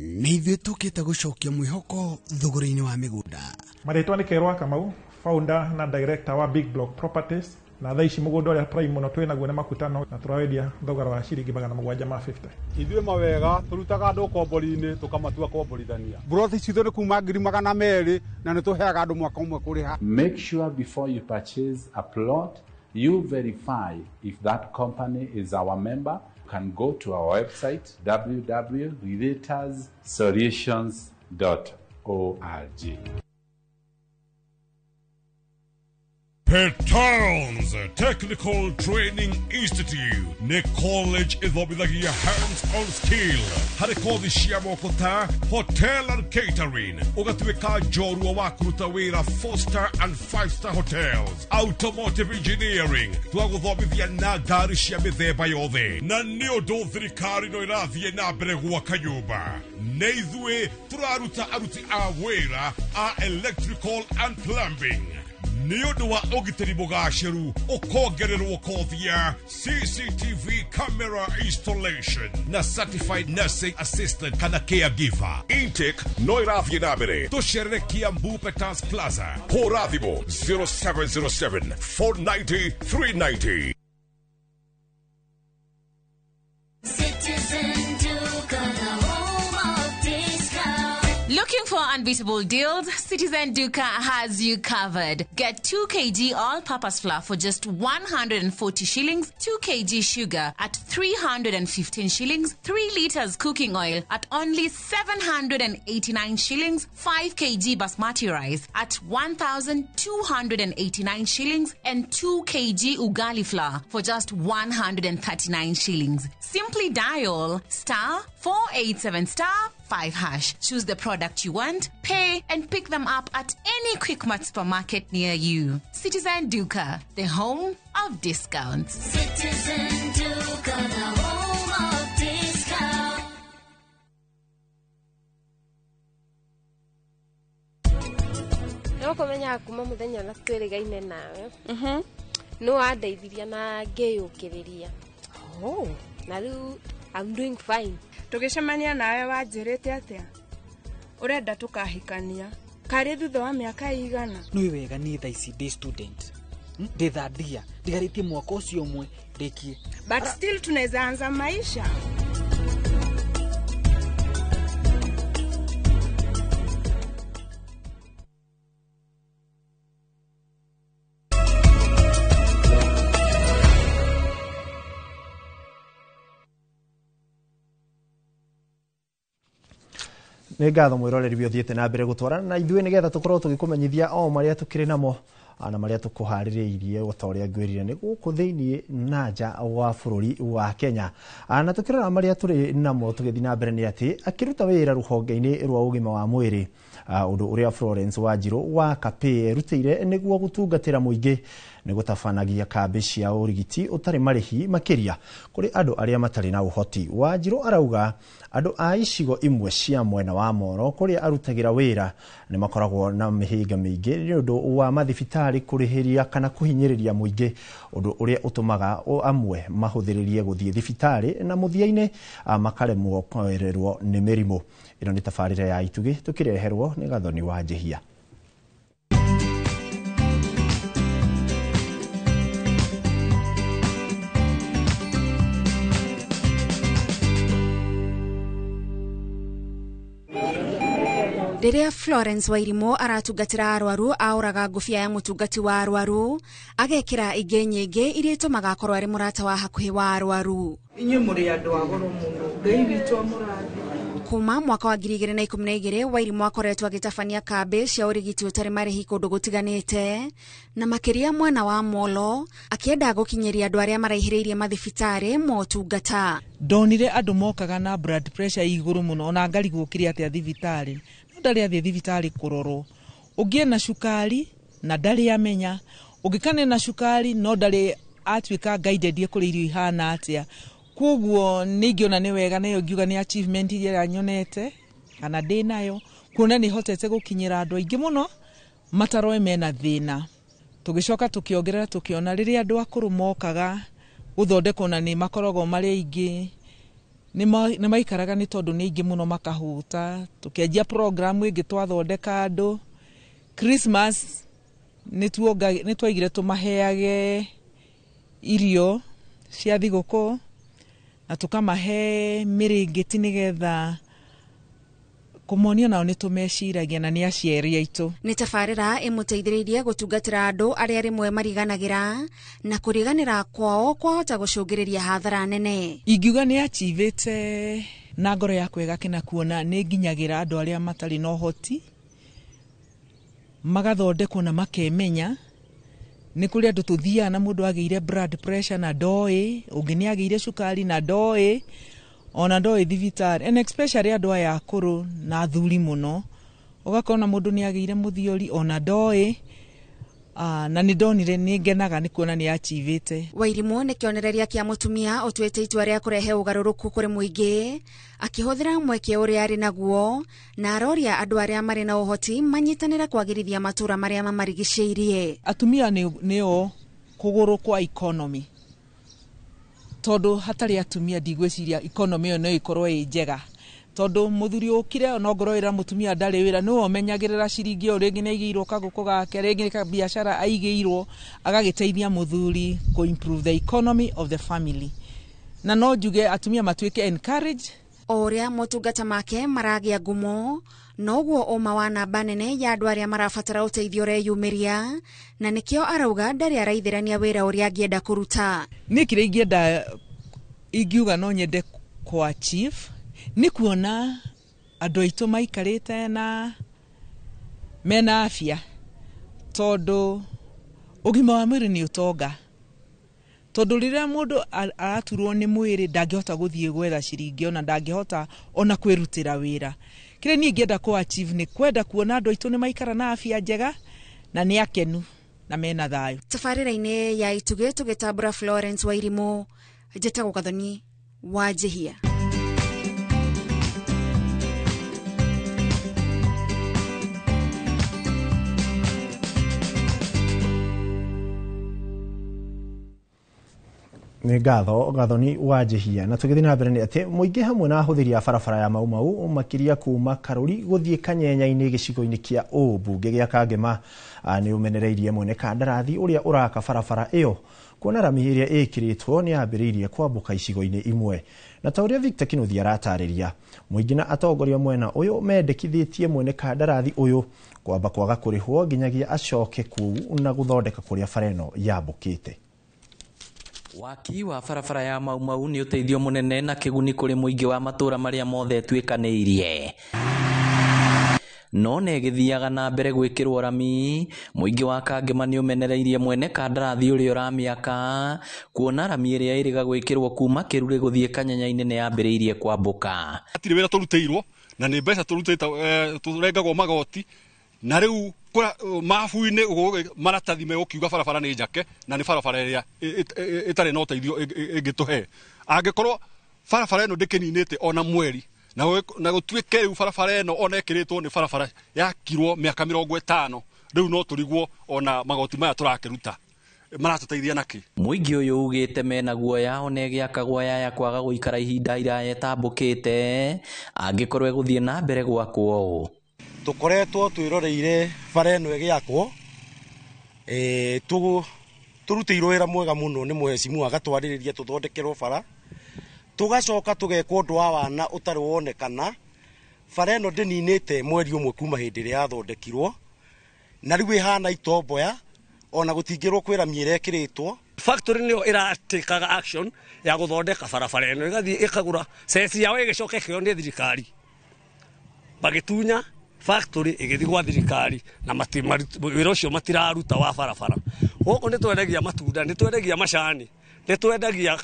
Nĩ ithuĩ tũkĩte gũcokia mwĩhoko thũgũrĩ-inĩ wa mĩgũnda.
Marĩtwa nĩ Kerwa Kamau,
Founder na director wa Big Block Properties, na thaa ici mũgũnda ũrĩa prime mũno twĩ naguo nĩ Makutano, na tũrawendia thogora wa ciringi 750.
Ithuĩ mawega tũrutaga andũ ũkombori-inĩ tũkamatua komborithania. Mburoti citũ nĩ kuma 200,000 na nĩ tũheaga andũ mwaka ũmwe kũrĩha.
Make sure before you purchase a plot, you verify if that company is our member. You can go to our website www.relatorsolutions.org.
Petons Technical Training Institute nĩ college ĩthomithagia hands-on skill harĩ kothi cia moko ta hotel and catering, ũgatuĩka njorua wa kũruta wĩra 4 star and 5 star hotels, automotive engineering twagũthomithia na ngari cia mĩthemba yothe, na nĩ ũndũ thirikari no ĩrathiĩ na mbere gwaka nyũmba, nĩ ithuĩ tũraruta aruti a wĩra a electrical and plumbing. Nĩ ũndũ wa ũgitĩri mũgacĩru ũkongererwo kothi ya CCTV camera installation na certified nursing assistant kana caregiver. Intake no ĩrathiĩ na mbere. Tũcerere Kiambu Peters Plaza. Hũra thimũ 0707 490 390.
Citizen Duka, the home of discount.
Looking for unbeatable deals? Citizen Duka has you covered. Get 2 kg all-purpose flour for just 140 shillings, 2 kg sugar at 315 shillings, 3 liters cooking oil at only 789 shillings, 5 kg basmati rice at 1,289 shillings, and 2 kg ugali flour for just 139 shillings. Simply dial star 487 star 5 hash. Choose the product you want, pay, and pick them up at any Quickmart supermarket near you. Citizen Duka, the home of discounts.
Citizen Duka, the home of discount.
No kũmenyaga kuma mũthenya ũrĩa twĩrĩgaine nawe nĩ wandeithirie na ngĩyũkĩrĩria. Na rĩu I'm doing fine.
Tũgĩcemania nawe wanjĩrĩte atĩa? Ũrenda tũkahikania karĩ thutha wa mĩaka ĩigana?
Nĩ wega niĩ thaa ici ndĩ student, ndĩ third year, ndigarĩtie mwaka ũcio ũmwe ndĩkie.
But still tunaweza anza maisha.
Nĩ ngatho mwĩroreri ũthiĩte na mbere gũtwarana na ithuĩ nĩgetha tũkorwo tũgĩkũmenyithia o marĩa tũkĩrĩ namo na marĩa tũkũharĩrĩirie o ta ũrĩa ngwĩrire nĩ gũkũ thĩinĩ na nja wa bũrũri wa Kenya. Na tũkĩrora marĩa tũrĩ namo tũgĩthiĩ na mbere nĩ atĩ akĩruta wĩra rũhonge-inĩ rwa ũgima wa mwĩrĩ, ũndũ ũrĩa Florence Wanjiru wa Kapĩ erutĩire nĩguo gũtungatĩra mũingĩ nĩ gũtabanagia kambĩ cia ũrigiti ũtarĩ marĩhi makĩria kũrĩ andũ arĩa matarĩ na ũhoti. Wanjiru arauga andũ a icigo imwe cia mwena wa Moro kũrĩa arutagĩra wĩra nĩ makoragwo na mĩhĩnga mĩingĩ nĩ ũndũ wa mathibitarĩ kũrĩhĩria kana kũhinyĩrĩria mũingĩ, ũndũ ũrĩa ũtũmaga amwe mahũthĩrĩrie gũthiĩ thibitarĩ na mũthia-inĩ makaremwo kwererwo nĩ mĩrimũ. Ĩno nĩ tabarĩra ya Itugĩ tũkĩreherwo nĩ Gathoni wa Njĩhia.
Rĩrĩa Florence Wairimu aratungatĩra arwaru aũraga ngũbia ya mũtungati wa arwaru agekĩra ingĩ nyingĩ iria itũmaga akorwo arĩ mũrata wa hakuhĩ wa arwaru.
Inyuĩ mũrĩ andũ a goro mũno, Ngai witũ amũrathime.
Kuma mwaka wa 2012 Wairimu akoretwo agĩtabania kambĩ cia ũrigiti ũtarĩ marĩhi kũndũ gũtiganĩte na makĩria mwena wa Molo, akĩenda gũkinyĩria andũ arĩa maraihĩrĩirie mathibitarĩ motungata.
Ndonire andũ mokaga na blood pressure igũrũ mũno ona ngarigwo kĩrĩa atĩa thibitarĩ, no ndarĩ athiĩ thibitarĩ kũrorwo. Ũngĩ ena cukari na ndarĩ amenya, ũngĩ kana ena cukari no ndarĩ atuĩka guided kũrĩa irio ihana atĩa. Koguo nĩ ingĩona nĩ wega nayo ngiuga nĩ achievement iria nyonete kana ndĩ nayo, kuona nĩ hotete gũkinyĩra andũ aingĩ mũno mataroe mena thĩna. Tũgĩcoka tũkĩongerera tũkĩona rĩrĩa andũ akũrũ mokaga gũthondekwo na nĩ makoragwo marĩ aingĩ, nĩ maikaraga nĩ tondũ nĩ aingĩ mũno makahũta. Tũkĩanjia program ĩngĩ twathondeka andũ Christmas Nĩ twaigire tũmaheage irio cia thigũkũ na tũkamahe mĩrĩngĩti nĩgetha kũmonia nao nĩ tũmeciragia na nĩ aciari aitũ.
Nĩ tabarĩra ĩmũteithĩrĩirie gũtungatĩra andũ arĩa rĩmwe mariganagĩra na kũriganĩra kwao kwahota gũcũngĩrĩria hathara nene.
Ingiuga nĩ achivĩte na ngoro yakwa ĩgakena kuona nĩ nginyagĩra andũ arĩa matarĩ na ũhoti magathondekwo na makemenya. Nĩ kũrĩ andũ tũthiaga na mũndũ agĩire blood pressure na ndoĩ, ũngĩ nĩ agĩire cukari na ndoĩ, ona ndoĩ thibitarĩ, and especially andũ aya akũrũ na athuri mũno, ũgakora mũndũ nĩ agĩire mũthiori ona ndoĩ. Na nĩ ndonire nĩ ngenaga nĩ kuona nĩ achivĩte.
Wairimũ nĩ kĩonereria kĩa mũtumia ũtuĩte itua rĩa kũrehe ũgarũrũku kũrĩ mũingĩ akĩhũthĩra mweke ũrĩa arĩ naguo na aroria andũ arĩa marĩ na ũhoti manyitanĩre kwagĩrithia matũũra marĩa mamarigicĩirie.
Atumia nĩo kũgũrũ kwa economy, tondũ hatarĩ atumia ndigwĩciria economy ĩyo no ĩkorwo ĩ njega, tondũ mũthuri ũkire ona ongorwo wĩra mũtumia ndarĩ wĩra nĩwe ũmenyagĩrĩra ciringi ĩyo, rĩngĩ nĩ aigĩirwo kagũkũ gake, rĩngĩ nĩ kabiacara aigĩirwo, agagĩteithia mũthuri kũ improve the economy of the family. Na no njuge atumia matuĩke encourage.
O ũrĩa motungata make maragĩa ngumo noguo ũma wa namba nene ya andũ arĩa marabatara ũteithio ũreyumĩria, na nĩkĩo arauga ndarĩ araithĩrania wĩra ũrĩa angĩenda kũruta.
Niĩ kĩrĩa ingĩenda ingiuga no nyende kũ achieve nĩ kuona andũ aitũ maikarĩte na mena afya, tondũ ũgima wa mwĩrĩ nĩ ũtonga, tondũ rĩrĩa mũndũ araturwo nĩ mwĩrĩ ndangĩhota gũthiĩ gwetha ciringi ona ndangĩhota ona kwĩrutĩra wĩra. Kĩrĩa niĩ ingĩenda kũ achieve nĩ kwenda kuona andũ aitũ nĩ maikara na afya njega na nĩ akenu na mena thayũ.
Tabarĩra-inĩ ya Itugĩ tũgĩtambũra Florence Wairimũ, njĩtagwo Gathoni wa Njihia.
Nĩ ngatho Gathoni wa Njihia. Na tũgĩthiĩ na mbere nĩ atĩ mũingĩ hamwe na ahũthĩri a barabara ya Mau Mau makĩria kuma Karũri gũthiĩ Kanyenya-inĩ gĩcigo-inĩ kĩa ũmbunge gĩa Kangema nĩ ũmenereirie mwene kandarathi ũrĩa ũraka barabara ĩyo kuona rami ĩrĩa ĩkĩrĩtwo nĩ yambĩrĩirie kwambũka icigo-inĩ imwe. Na ta ũrĩa Victor Kinuthia aratarĩria, mũingĩ na atongoria mwena ũyũ mendekithĩtie mwene kandarathi ũyũ kwamba kwaga kũrĩhwo nginyagia acoke kũu na gũthondeka kũrĩa bara ĩno yambũkĩte.
Waki wa barabara ya Mau Mau nĩ ũteithio mũnene na kĩguni kũrĩ mũingĩ wa matũũra marĩa mothe ĩtuĩkanĩirie. No nĩ ĩgĩthiaga na mbere gwĩkĩrwo rami, mũingĩ wa Kangema nĩ ũmenereirie mwene kandarathi ũrĩa ũramĩaka kuona rami ĩrĩa ĩrĩga gwĩkĩrwo kuma Kĩrurĩ gũthiĩ Kanyenya-inĩ nĩ yambĩrĩirie kwambũka.
Hatirĩ wĩra tũrutĩirwo na nĩ mbeca tũrutĩte, tũrengagwo magoti na rĩu mabu-inĩ maratathi megũkiuga barabara nĩ njake na nĩ barabara ĩrĩa ĩtarĩ na ũteithio ĩngĩtũhe. Angĩkorwo barabara ĩno ndĩkĩninĩte ona mweri na gũtuĩke rĩu barabara ĩno ona ĩkĩrĩtwo nĩ barabara yakirwo mĩaka 50 rĩu no tũrigwo ona magoti maya tũrakĩruta maratũteithia nakĩ.
Mũingĩ ũyũ ugĩte mena guoya ona ĩgĩakagwo yaya kwaga gũikara ihinda iraya ĩtambũkĩte angĩkorwo ĩgũthiĩ na mbere gwakwo ũũ.
Tũkoretwo twĩroreire bara ĩno ĩgĩakwo, tũrutĩirwo wĩra mwega mũno nĩ mũhecimu agatwarĩrĩria tũthondekerwo bara, tũgacoka tũgekwo ũndũ wa wana ũtarĩ wonekana. Bara ĩno ndĩninĩte mweri ũmwe kuma hĩndĩ ĩrĩa yathondekirwo, na rĩu ĩhana itomboya ona gũtingĩrwo kwĩ rami ĩrĩa ĩkĩrĩtwo.
Factory nĩyo ĩratĩkaga action ya gũthondeka barabara ĩno, ĩgathiĩ ĩkagũra ceci yao ĩgĩcoka ĩkĩoywo nĩ thirikari, magĩtunya factory ĩgĩthiĩ gwa thirikari na wĩra ũcio matiraruta wa barabara. Gũkũ nĩ twendagia matunda, nĩ twendagia macani, nĩ twendagia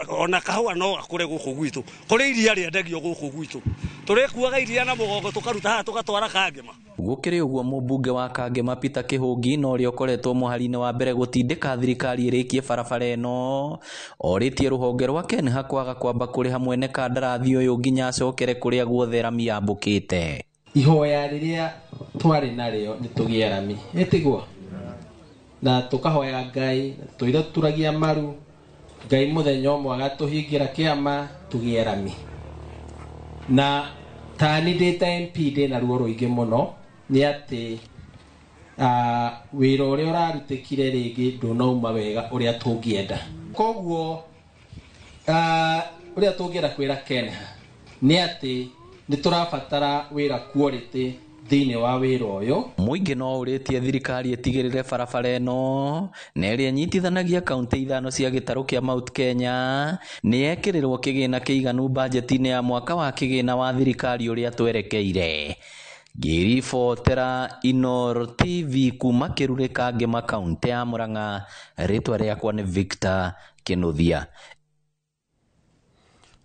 ona kahũa no gakũre gũkũ gwitũ, kũrĩ iria rĩendagio gũkũ gwitũ, tũrĩkuaga iria na mũgongo tũkaruta haha tũgatwara Kangema.
Gũkĩrĩ ũguo mũmbunge wa Kangema Peter Kĩhũngi na ũrĩa ũkoretwo mũhari-inĩ wa mbere gũtindĩka thirikari ĩrĩkie barabara ĩno orĩtie rũhonge rwa KENHA kwaga kwamba kũrĩha mwene kandarathi ũyũ nginya acokere kũrĩa guothe rami yambũkĩte.
Ihoya rĩrĩa twarĩ narĩo nĩ tũgĩe rami, ĩtiguo, na tũkahoya Ngai tũire tũragia maru Ngai mũthenya ũmwe agatũhingĩra kĩama tũgĩe rami. Na tani ndĩ ta MP ndĩ na ruo rũingĩ mũno nĩ atĩ Wĩra ũrĩa ũrarutĩkire rĩngĩ ndũnauma wega ũrĩa tũngĩenda. Koguo ũrĩa tũngĩenda kwĩra Kenha nĩ atĩ nĩ tũrabatara wĩra quality thĩinĩ wa wĩra ũyũ.
Mũingĩ no ũrĩtie thirikari ĩtigĩrĩre barabara ĩno na ĩrĩa ĩnyitithanagia kaunti 5 cia gĩtarũ kĩa Mount Kenya nĩ yekĩrĩrwo kĩgĩna kĩiganu bajeti-inĩ ya mwaka wa kĩgĩna wa thirikari ũrĩa twerekeire. Ngĩribotera Inooro TV kuma Kĩrurĩ Kangema kaunti ya Murang'a, rĩtwa rĩakwa nĩ Victor Kĩnuthia.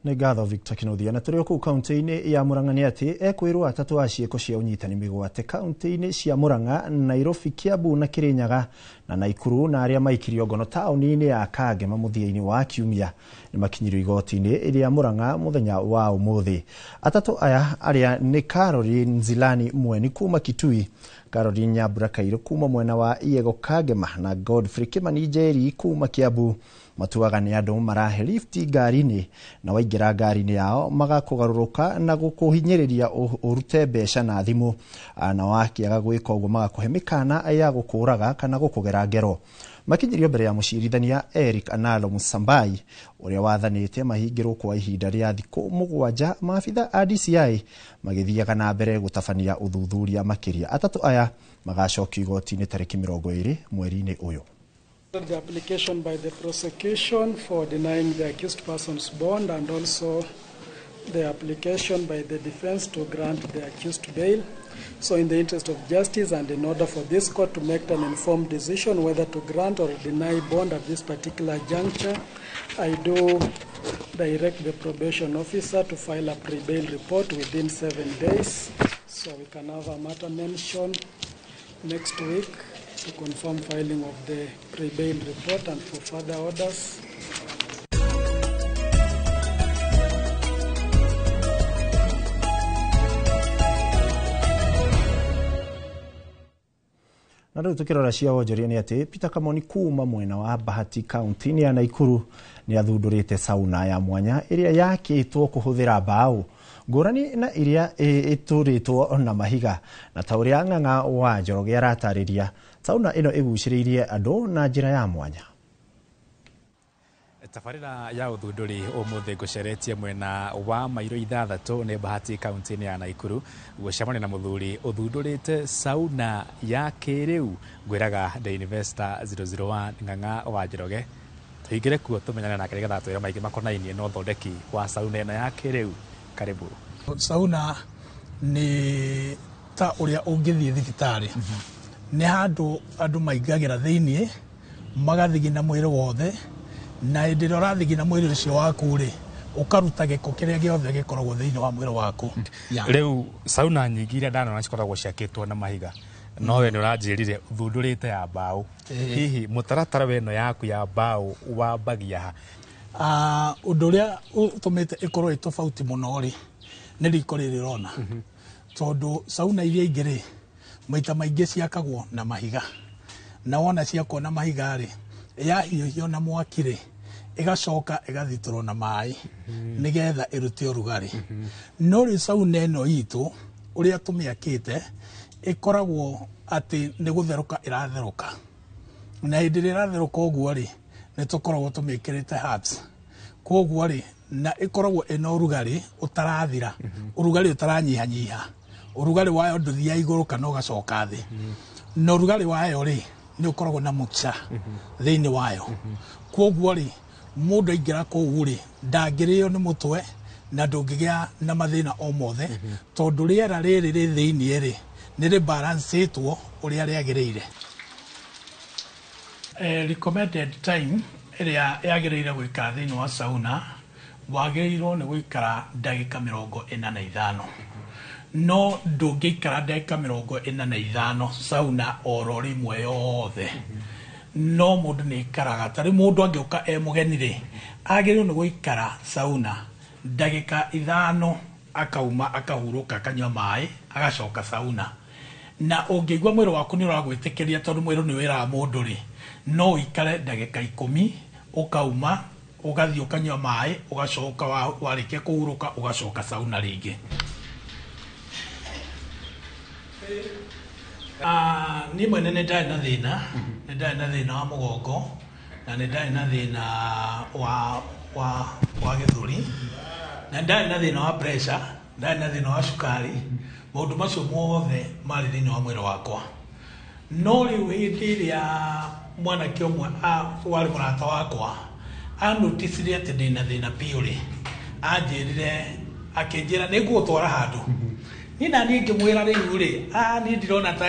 Nĩ ngatho Victor Kĩnuthia. Na tũrĩ o kũu kaunti-inĩ ya Murang'a nĩ atĩ ekwĩrwo atatũ a ciĩko cia ũnyitani mĩgwate kaunti-inĩ cia Murang'a, Nairobi, Kiambu na Kirinyaga na Naikuru na arĩa maikirio ngono taũni-inĩ ya Kangema mũthia-inĩ wa kiumia nĩ makinyirio igoti-inĩ rĩa Murang'a mũthenya wa ũmũthĩ. Atatũ aya arĩa nĩ Caroline Nzilani Mweni kuma Kitui, Caroline Nyambura Kairũ kuma mwena wa Iego Kangema na Godfrey Kimani Njeri kuma Kiambu matuaga nĩ andũ marahe lifti ngari-inĩ na waingĩra ngari-inĩ yao magakũgarũrũka na gũkũhinyĩrĩria ũrute mbeca na thimũ, na wakĩaga gwĩka ũguo magakũhe mĩkana ya gũkũraga kana gũkũgera ngero. Makinyirio mbere ya mũcirithania Eric Analo Musambai ũrĩa wathanĩte mahingĩrwo kwa ihinda rĩa thikũ 7. Maabitha a DCI magĩthiaga na mbere gũtabania ũthuthuria makĩria. Atatũ aya magacokio igoti-inĩ tarĩki 20 mweri-inĩ ũyũ.
The application by the prosecution for denying the accused person's bond and also the application by the defense to grant the accused bail. So in the interest of justice and in order for this court to make an informed decision whether to grant or deny bond at this particular juncture, I do direct the probation officer to file a pre-bail report within 7 days, so we can have a matter mentioned next week to confirm filing of the pre-bail report and for further orders.
Na rĩu tũkĩrora cia wonjoria nĩ atĩ Peter Kamoni kuma mwena wa Bahati kaunti-inĩ ya Naikuru nĩ athundũrĩte sauna ya mwanya ĩrĩa yakĩtwo kũhũthĩra mbaũ ngũrani na iria ĩtũrĩtwo na mahiga. Na ta ũrĩa Ng'ang'a wa Njoroge aratarĩria, sauna ĩno ĩgucĩrĩirie andũ na njĩra ya mwanya.
Tabarĩra ya ũthundũri ũmũthĩ ngũceretie mwena wa mairo 6 nĩ Bahati kaunti-inĩ ya Naikuru gũcemania na mũthuri ũthundũrĩte sauna ya kĩrĩu. Ngwĩraga The Investor 001 Ng'ang'a wa Njoroge, tũingĩre kuo tũmenyane nake nĩgetha twĩre maingĩ makonainie na ũthondeki wa sauna ĩno ya kĩrĩu. Karibu.
Sauna nĩ ta ũrĩa ũngĩthiĩ thibitarĩ, nĩ handũ andũ maingagĩra thĩiniĩ magathigina mwĩrĩ wothe, na hĩndĩ ĩrĩa ũrathigina mwĩrĩ ũcio waku rĩ, ũkaruta gĩko kĩrĩa gĩothe gĩkoragwo thĩinĩ wa mwĩrĩ waku.
Rĩu sauna nyingĩ iria ndanona cikoragwo ciakĩtwo na mahiga, no we nĩ ũranjĩrire ũthundũrĩte ya mbaũ. Hihi mũtaratara weno yaku ya mbaũ wambagia ha?
Ũndũ ũrĩa ũtũmĩte ĩkorwo ĩ tofauti mũno rĩ, nĩ riko rĩrĩ ũrona, tondũ sauna iria ingĩ rĩ, maita maingĩ ciakagwo na mahiga, na wona ciakwo na mahiga rĩ, yahiũhio na mwaki rĩ, ĩgacoka ĩgathitũrwo na maĩ nĩgetha ĩrute ũrugarĩ. No rĩu sauna ĩno itũ ũrĩa tũmĩakĩte ĩkoragwo atĩ nĩ gũtherũka ĩratherũka, na hĩndĩ ĩrĩa ĩratherũka ũguo rĩ, nĩ tũkoragwo tũmĩkĩrĩte herbs, koguo rĩ, na ĩkoragwo ĩna ũrugarĩ ũtarathira, ũrugarĩ ũtaranyihanyiha, ũrugarĩ wayo ndũthiaga igũrũ kana ũgacoka thĩ, na ũrugarĩ wayo rĩ, nĩ ũkoragwo na mixture thĩinĩ wayo. Koguo rĩ, mũndũ aingĩra kũu rĩ, ndangĩrĩo nĩ mũtwe na ndũngĩgĩa na mathĩna o mothe, tondũ rĩera rĩrĩ rĩ thĩiniĩ rĩ, nĩ rĩbalancĩtwo ũrĩa rĩagĩrĩire. Recommended time ĩrĩa yagĩrĩire gũikara thĩinĩ wa sauna, wagĩrĩirwo nĩ gũikara ndagĩka 45. No ndũngĩikara ndagĩka 45 sauna oro rĩmwe yothe. No mũndũ nĩ aikaraga, tarĩ mũndũ angĩũka e mũgeni rĩ, agĩrĩirwo nĩ gũikara sauna ndagĩka 5, akauma akahurũka akanyua maĩ agacoka sauna. Na ũngĩigua mwĩrĩ waku nĩ ũragwĩtĩkĩria, tondũ mwĩrĩ nĩ wĩraga mũndũ rĩ, no ũikare ndagĩka 10 ũkauma ũgathiĩ ũkanyua maĩ ũgacoka warĩkia kũhurũka ũgacoka sauna rĩngĩ. Niĩ mwene nĩ ndarĩ na thĩna, nĩ ndarĩ na thĩna wa mũgongo na nĩ ndarĩ na thĩna wa gĩthũri, na nĩ ndarĩ na thĩna wa pressure, ndarĩ na thĩna wa cukari. Maũndũ macio mothe marĩ thĩinĩ wa mwĩrĩ wakwa. No rĩu hĩndĩ ĩrĩa mwanake ũmwe warĩ mũrata wakwa anoticire atĩ ndĩna thĩna biũ rĩ, anjĩrire, akĩnjĩra nĩ ngũgũtwara handũ. Niĩ na niĩ ngĩmwĩra rĩu rĩ, niĩ ndirona ta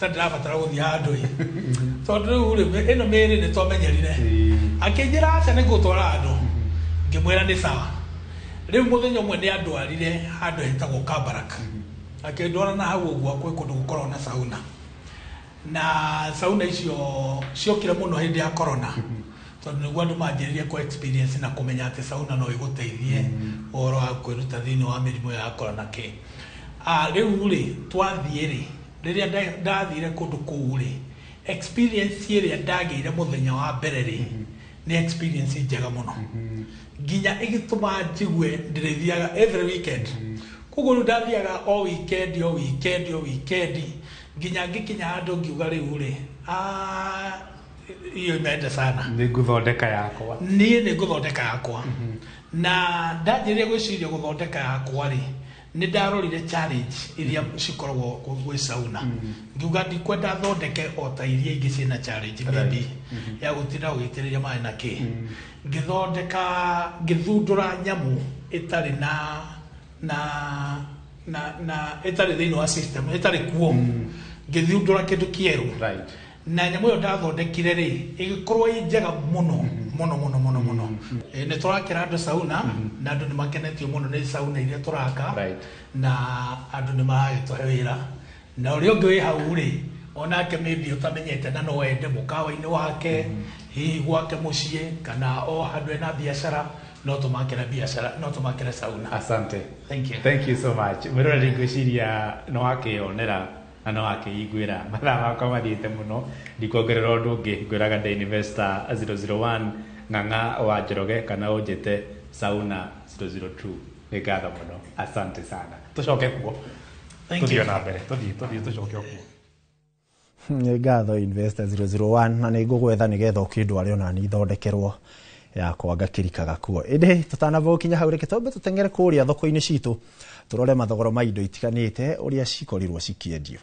ndĩrabatara gũthiĩ handũ ĩ, tondũ rĩu rĩ, ĩno mĩĩrĩ nĩ twamenyerire. Akĩnjĩra aca, nĩ ngũgũtwara handũ. Ngĩmwĩra nĩ sawa. Rĩu mũthenya ũmwe nĩ andwarire handũ hetagwo Kabarak, akĩndwara na hau ũguo kwĩ kũndũ gũkoragwo na sauna, na sauna icio ciokire mũno hĩndĩ ya corona, tondũ nĩguo andũ manjĩrĩrie kũ experience na kũmenya atĩ sauna no ĩgũteithie ũhoro wa kwĩruta thĩinĩ wa mĩrimũ ya corona kĩ. Rĩu rĩ, twathiĩ rĩ, rĩrĩa ndathire kũndũ kũu rĩ, experience ĩrĩa ndagĩire mũthenya wa mbere rĩ, nĩ experience njega mũno, nginya ĩgĩtũma njigue ndĩrĩthiaga every weekend. Koguo rĩu ndathiaga o weekend, o weekend, o weekend, nginya ngĩkinya handũ ngiuga rĩu rĩ, hiyo imeenda sana.
Nĩ ngũthondeka yakwa.
Niĩ nĩ ngũthondeka yakwa. Na ndanjĩrĩria gwĩciria gũthondeka yakwa rĩ, nĩ ndarorire challenge iria cikoragwo gwĩ sauna, ngiuga ndikwenda thondeke o ta iria ingĩ ciĩna challenge maybe ya gũtinda ũgĩitĩrĩria maĩ na kĩ. Ngĩthondeka, ngĩthundũra nyamũ ĩtarĩ na ĩtarĩ thĩinĩ wa system, ĩtarĩ kuo. Ngĩthundũra kĩndũ kĩerũ, na nyamũ ĩyo ndathondekire rĩ, ĩgĩkorwo ĩ njega mũno mũno mũno mũno mũno. Nĩ tũrakĩra andũ sauna, na andũ nĩ makenetio mũno nĩ sauna iria tũraka, na andũ nĩ maragĩtũhe wĩra. Na ũrĩa ũngĩ wĩ hau rĩ, onake maybe ũtamenyete na no ende mũkawa-inĩ wake, hihi gwake mũciĩ, kana o handũ ena biacara, no tũmakĩre biacara, no tũmakĩre sauna.
Asante.
Thank you.
Thank you so much. Mwĩroreri, ngwĩciria nĩ wakĩonera na no wakĩiguĩra. Mathaa makwa mathiĩte mũno, ndikuongerera ũndũ ũngĩ. Ngwĩraga ndĩ Investor 001 Ng'ang'a wa Njoroge, kana ũnjĩte Sauna 002. Nĩ ngatho mũno, asante sana. Tũcoke kuo.
Thank
tũthiĩ
you.
Na mbere, tũthiĩ tũcoke kuo.
Nĩ ngatho, Investor 001, na nĩ ngũgwetha nĩgetha ũkĩndware ona niĩ thondekerwo yakwa ngakĩrikaga kuo. Ĩndĩ tũtanamba gũkinya hau, reke twambe tũteng'ere kũrĩa thoko-inĩ citũ, tũrore mathogora ma indo itiganĩte ũrĩa cikorirwo cikĩendio.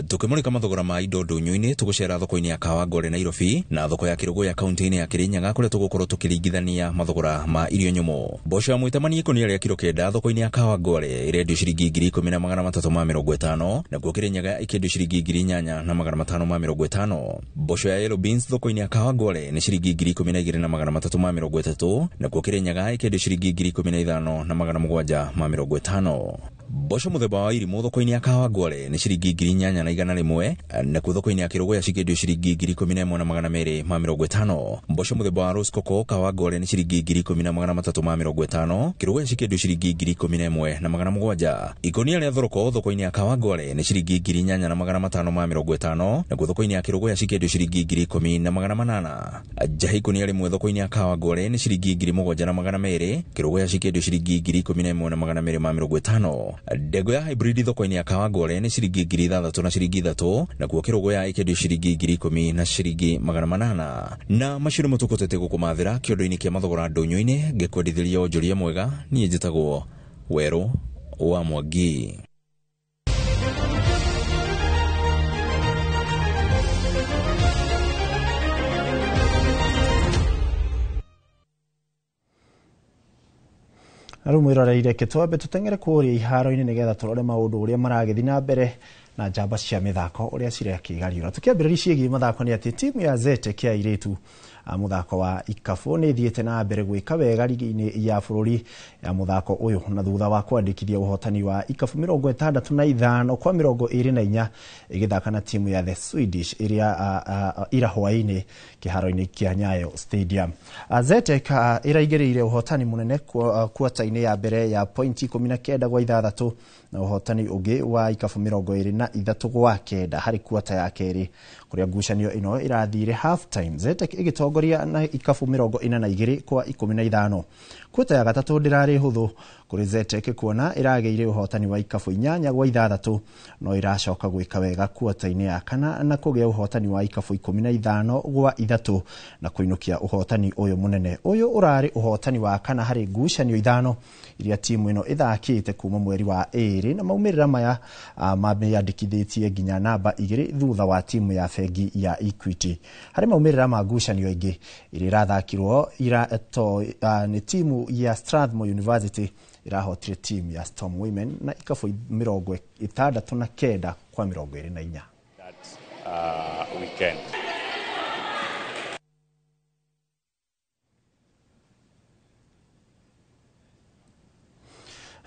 Tukimurika mathogora ma indo ndũnyũ-inĩ, tũgũcera thoko-inĩ ya Kawangware Nairobi na thoko ya Kĩrũgũya kaunti-inĩ ya Kĩrĩnyaga, kũrĩa tũgũkorwo tũkĩringithania mathogora ma irio nyũmũ. Mboco ya mwĩtamani ikũnia rĩa kiro 9 thoko-inĩ ya Kawangware ĩrendio ciringi 10,350, nakuo Kĩrĩnyaga ĩkĩendio ciringi 8,550. Mboco ya yellow beans thoko-inĩ ya Kawangware nĩ ciringi 12,330, nakuo Kĩrĩnyaga ĩkĩendio ciringi 15,750. Mboco mũthemba wa irimũ thoko-inĩ ya Kawangware nĩ ciringi 8,100, nakuo thoko-inĩ ya Kĩrũgũya cikĩendio ciringi 11,250. Mboco mũthemba wa rose coco Kawangware nĩ ciringi 10,350, Kĩrũgũya cikĩendio ciringi 11,700. Ikũnia rĩa thoroko thoko-inĩ ya Kawangware nĩ ciringi 8,550, nakuo thoko-inĩ ya Kĩrũgũya cikĩendio ciringi 10,800. Njahi ikũnia rĩmwe thoko-inĩ ya Kawangware nĩ ciringi 7,200, Kĩrũgũya cikĩendio ciringi 11,250. Ndengũ ya hybrid thoko-inĩ ya Kawangware nĩ ciringi 6,000 na ciringi 3, nakuo Kĩrũgũya ĩkĩendio ciringi 10,000 na ciringi 800. Na macio nĩmo tũkũtete gũkũmathĩra kĩondo-inĩ kĩa mathogora ndũnyũ-inĩ. Ngĩkwendithĩria wonjoria mwega, niĩ njĩtagwo Werũ wa Mwangi.
Na rĩu mwĩroreire, twambe tũteng'ere kũrĩa iharo-inĩ nĩgetha tũrore maũndũ ũrĩa maragĩthiĩ na mbere na njamba cia mĩthako ũrĩa cirakĩgariũra. Tũkĩambĩrĩria ciĩgiĩ mathako nĩ atĩ timu ya Zetech ya airĩtu a mũthako wa ikabũ nĩ ĩthiĩte na mbere gwĩka wega rigi-inĩ ya bũrũri ya mũthako ũyũ, na thutha wa kwandĩkithia ũhotani wa ikabũ 65 kwa 24 ĩgĩthaka na timu ya The Swedish ĩrĩa ira hwaĩ-inĩ kĩharo-inĩ kĩa Nyayo Stadium. Zetech ĩraigĩrĩire ũhotani mũnene kuata-inĩ ya mbere ya pointi 19 gwa 6, na ũhotani ũngĩ wa ikabũ 23 gwa 9 harĩ kuata ya kerĩ, kũrĩa ngucanio ĩno ĩrathire half time Zetech ĩgĩtongoria. ĩgĩtongoria na ikabu 42 kwa 15. Kwota ya gatatũ ndĩrarĩ hũthũ kũrĩ Zetech kuona ĩragĩire ũhotani wa ikabu 8 gwa 6, no ĩracoka gwĩka wega kuota-inĩ ya kana na kũgĩa ũhotani wa ikabu 15 gwa 3 na kũinũkia ũhotani ũyũ mũnene. Ũyũ ũrarĩ ũhotani wa kana harĩ ngucanio 5 iria timu ĩno ĩthakĩte kuma mweri wa 2, na maumĩrĩra maya mamĩandĩkithĩtie nginya namba 2 thutha wa timu ya bengi ya Equity. Harĩ maumĩrĩra ma ngucanio ingĩ iria irathakirwo nĩ timu ya Strathmore University irahotire timu ya Storm Women na ikabu 69 kwa 24.
Weekend.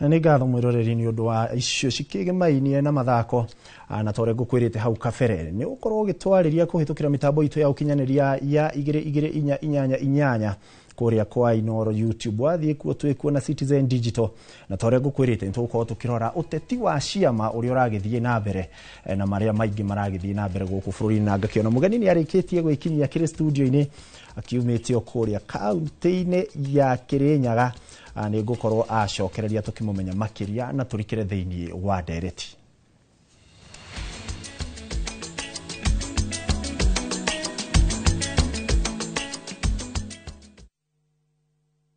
Nĩ ngatho mwĩroreri nĩ ũndũ wa icio cikĩgĩmainie na mathako, na ta ũrĩa ngũkwĩrĩte hau kabere nĩ ũkorwo ũgĩtwarĩria kũhĩtũkĩra mĩtambo itũ ya ũkinyanĩria ya 2 2 4 8 8 kũrĩa kwa Inoro YouTube, wathiĩ kuo twĩkuo na Citizen Digital, na ta ũrĩa ngũkwĩrĩte nĩ tũgũkorwo tũkĩrora ũteti wa ciama ũrĩa ũragĩthiĩ na mbere na marĩa maingĩ maragĩthiĩ na mbere gũkũ bũrũri-inĩ, na ngakĩona mũgeni nĩ arĩkĩtie gwĩkinyia kĩrĩ studio-inĩ akiumĩte o kũrĩa kaunti-inĩ ya Kĩrĩnyaga. Nĩ ngũkorwo acokereria tũkĩmũmenya makĩria na tũrikĩre thĩinĩ wa ndereti.